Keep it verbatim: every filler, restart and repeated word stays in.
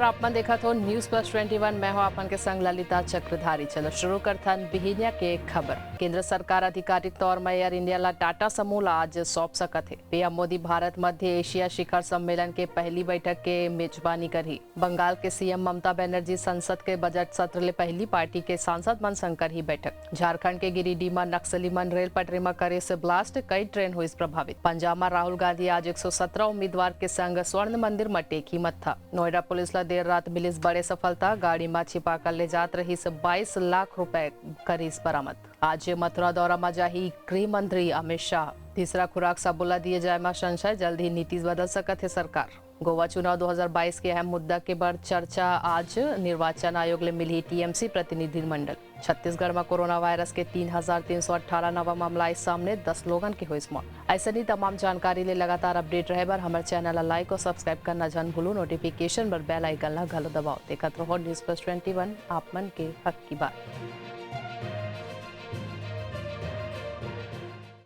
आप मन देखत हो News Plus Twenty One, मैं हो आप मन के संग ललिता चक्रधारी। चलो शुरू करथन बिहिनिया के खबर। केंद्र सरकार आधिकारिक तौर म एयर इंडिया ला टाटा समूह ला आज सौंप सकत हे। पीएम मोदी भारत मध्य एशिया शिखर सम्मेलन के पहली बैठक के मेजबानी करही। बंगाल के सीएम ममता बनर्जी संसद के बजट सत्र ले पहली पार्टी के सांसद मन संग करही बैठक। झारखंड के गिरिडीह म नक्सली मन रेल पटरी म करे से ब्लास्ट, कई ट्रेन होइस प्रभावित। पंजाब म राहुल गांधी आज एक सौ सत्रह उम्मीदवार के संग स्वर्ण मंदिर म टेकही मत्था। नोएडा पुलिस ला देर रात मिलिस बड़े सफलता, गाड़ी म छिपा कर ले जात रहिस बाईस लाख रुपए करिस बरामद। आज मथुरा दौरा म जाही गृह मंत्री अमित शाह। तीसरा खुराक सबो ला दिए जाए म संशय, जल्द ही नीति बदल सकत हे सरकार। गोवा चुनाव दो हज़ार बाईस के अहम मुद्दा के बर चर्चा आज, निर्वाचन आयोग ले मिलही टीएमसी प्रतिनिधिमंडल। छत्तीसगढ़ म कोरोना वायरस के तीन हजार तीन सौ अट्ठारह नवा मामला आइस सामने, दस लोगन के होइस मौत। अइसने तमाम जानकारी ले लगातार अपडेट रहे बर हमर चैनल ला लाइक और सब्सक्राइब करना झन भूलू, नोटिफिकेशन बर बेल आइकन ला घलो दबाओ। देखत रहो News Plus Twenty One, आप मन के हक की बात।